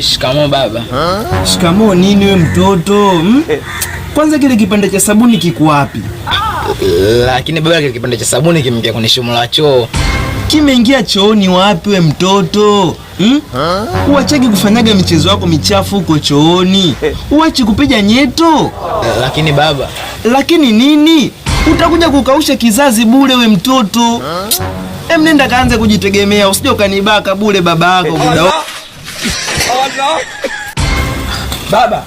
Shikamoo baba. Shikamoo nini we mtoto? Hmm? Kwanza kile kipande cha sabuni kiko wapi? Lakini baba, kile kipande cha sabuni kimeingia kwenye shimo la choo. Kimeingia chooni wapi we mtoto? Hmm? Uachage kufanyaga michezo yako michafu huko chooni. Uache kupiga nyeto. Lakini baba, Lakini nini? Utakuja kukausha kizazi bure we mtoto. Em, nenda kaanze kujitegemea, usije ukanibaka bure baba yako muda Baba,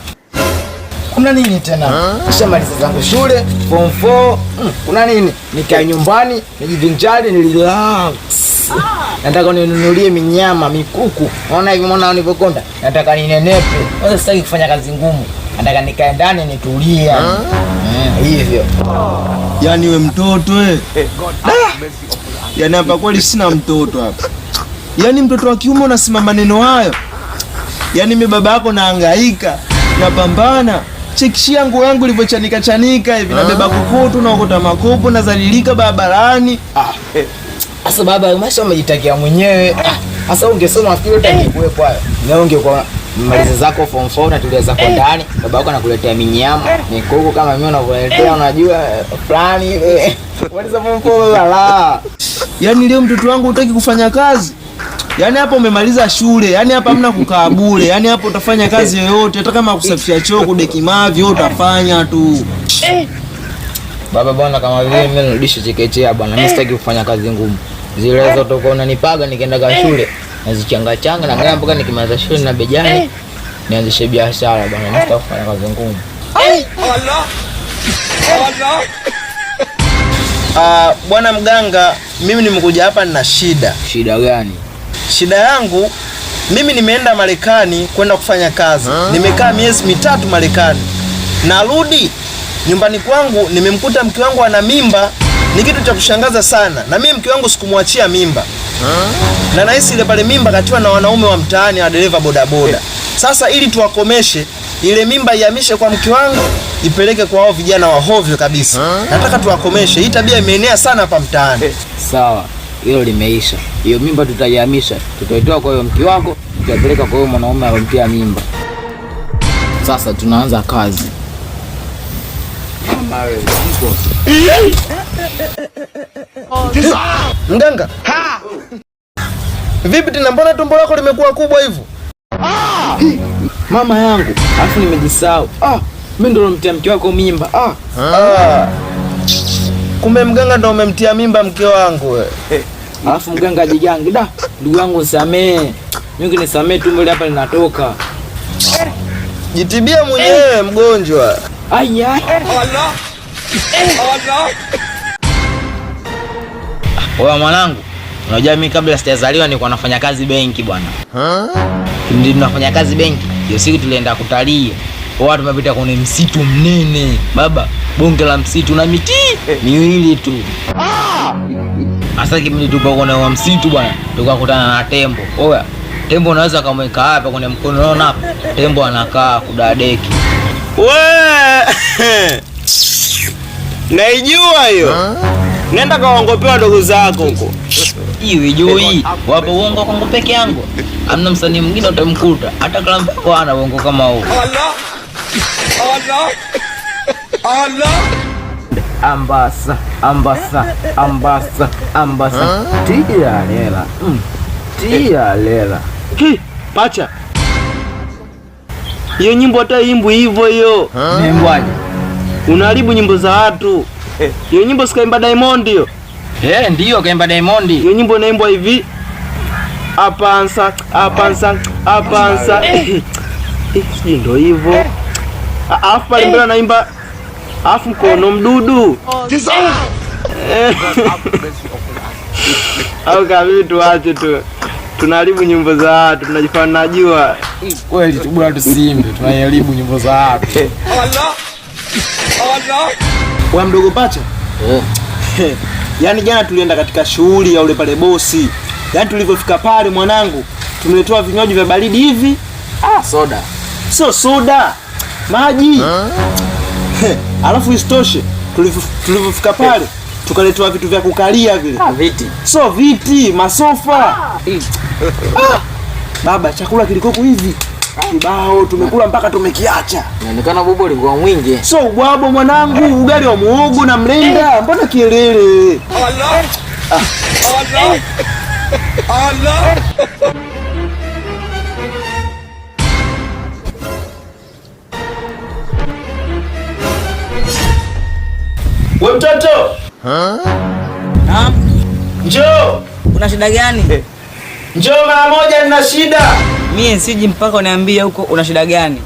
kuna nini tena? Nishamaliza zangu shule form 4. Kuna nini? Nikae nyumbani nijivinjari, nirelax. Nataka ninunulie minyama, mikuku. Unaona hivi mwana nilivyokonda? Nataka ninenepe. Sasa sitaki kufanya kazi ngumu. Nataka nikae ndani nitulie. Hivyo. Yaani we mtoto we. Yaani hapa kweli sina mtoto hapa. Yaani mtoto wa kiume unasema maneno hayo. Yaani mimi baba yako nahangaika, napambana. Chekishia nguo yangu ilivyochanika chanika hivi, nabeba kukutu naokota makopo, nazalilika barabarani. Sasa baba, maisha umejitakia mwenyewe. Sasa ungesoma nafikiri utangekuwepo hayo. Na ungekuwa maliza zako form 4 na tulia zako ndani, baba yako anakuletea minyama, mikuku kama mimi unavyoletea, unajua fulani. Maliza form 4 baba la. Yaani leo mtoto wangu hutaki kufanya kazi. Yaani hapa umemaliza shule, yaani hapa hamna kukaa bure, yaani hapo utafanya kazi yoyote, hata kama kusafisha choo, kudeki mavi, wewe utafanya tu. Baba bwana, kama vile mimi nirudishe chekechea bwana, mimi sitaki kufanya kazi ngumu. Zile zote utakuwa unanipaga nikienda kwa shule, nazichanga changa na ngaya mpaka nikimaliza shule na bejani nianzishe biashara bwana, mimi sitaki kufanya kazi ngumu. Bwana mganga, mimi nimekuja hapa nina shida. Shida gani? Shida yangu mimi nimeenda Marekani kwenda kufanya kazi. Nimekaa miezi 3 Marekani. Narudi nyumbani kwangu nimemkuta mke wangu ana mimba. Ni kitu cha kushangaza sana. Na mimi mke wangu sikumwachia mimba. Na nahisi ile pale mimba katiwa na wanaume wa mtaani wa dereva bodaboda. Sasa ili tuwakomeshe ile mimba ihamishe kwa mke wangu, ipeleke kwa hao vijana wa hovyo kabisa. Nataka tuwakomeshe. Hii tabia imeenea sana hapa mtaani. Sawa, hilo limeisha. Hiyo mimba tutaihamisha, tutaitoa kwa hiyo mke wako, tutapeleka kwa huyo mwanaume alomtia mimba. Sasa tunaanza kazi. Mganga, vipi tena, mbona tumbo lako limekuwa kubwa hivyo? Mama yangu, alafu nimejisahau. Mimi ndo nilomtia mke wako mimba. Kumbe mganga ndo umemtia mimba mke wangu we. Alafu mganga ajigange, da, ndugu yangu nisamee. Mimi nisamee, tumbo hapa linatoka. Jitibia mwenyewe mgonjwa. Aya. Wewe mwanangu, unajua mimi kabla sijazaliwa nilikuwa nafanya kazi benki bwana. Ndio tunafanya kazi benki. Hiyo siku tulienda kutalii. Wao tumepita kwenye msitu mnene. Baba, bonge la msitu na miti miwili tu. Sasa kipindi tupo kwenye wa msitu bwana, tukakutana na tembo. Oya, tembo unaweza kumweka hapa kwenye mkono, unaona hapa? Tembo anakaa kudadeki. We! Naijua hiyo. Nenda kawaongopea wadogo zako huko. Iwi jui, wapo uongo kwangu peke yangu. Hamna msanii mwingine utamkuta hata kama kwa ana uongo kama huo. Allah. Allah. Allah. Ambasa, ambasa, ambasa, ambasa. Tia lela. Tia lela. Hi, pacha. Hiyo nyimbo hata imbwi hivyo hiyo. Nimbwaje? Unaharibu nyimbo za watu. Hiyo nyimbo sikaimba Diamond hiyo. Ndio kaimba Diamond. Hiyo nyimbo inaimbwa hivi. Apansa, apansa, apansa. Sijui ndio hivyo. Alafu pale mbele anaimba alafu mkono mdudu. Au kama tuache tu. Tunaharibu nyimbo za watu, tunajifanya najua. Kweli tu bora tusiimbe, tunaharibu nyimbo za watu. Allah. Allah. Wewe mdogo pacha? Yaani jana tulienda katika shughuli ya ule pale bosi. Yaani tulivyofika pale mwanangu, tumeletewa vinywaji vya baridi hivi. Soda. Sio soda, maji. Alafu isitoshe, tulivyofika pale tukaletewa vitu vya kukalia vile. Viti. Sio viti, masofa. Baba, chakula kilikuwa hivi. Kibao tumekula mpaka tumekiacha. Inaonekana bobo ulikuwa mwingi. So ubwabo mwanangu, ugali wa muhogo na mlenda, mbona kelele? Allah. Allah. Allah. We mtoto. Naam. Njoo. Una shida gani? Njoo mara moja, nina shida. Mie siji mpaka uniambie huko una shida gani.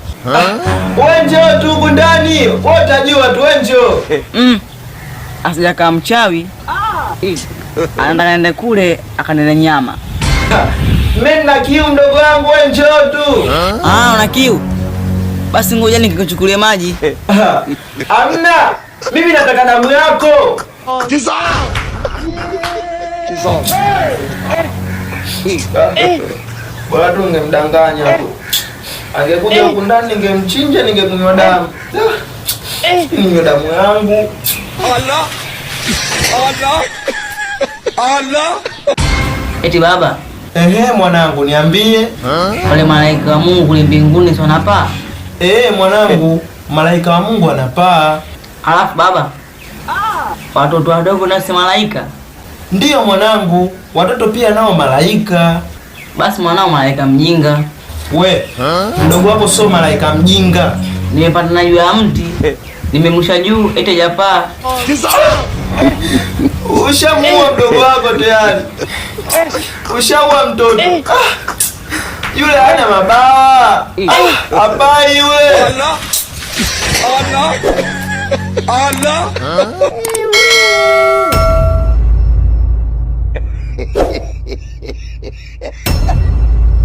We njoo tu huku ndani, wewe utajua tu, we njoo. Asija mchawi. Anataka niende kule akanene nyama. Mimi nina kiu mdogo wangu, we njoo tu. Ah, una kiu? Basi ngoja nikuchukulie maji. Hamna, mimi nataka damu yako. Bora tu ungemdanganya tu. Angekuja huku ndani ningemchinja, ningekunywa damu. Ninywe damu yangu. Allah. Allah. Allah. Eti baba. Ehe, mwanangu niambie. Wale malaika wa Mungu kule mbinguni si wanapaa? Mwanangu, malaika wa Mungu anapaa. Alafu baba, watoto wadogo nasi malaika? Ndiyo mwanangu, watoto pia nao malaika. Basi mwanao malaika mjinga. We, mdogo wako sio malaika mjinga. Nimepata na juu ya mti, nimemsha juu eti hajapaa. Ushamuua mdogo wako tayari. Ushaua mtoto. Yule hana mabawa. Hapai yule. Allah. Allah. Allah.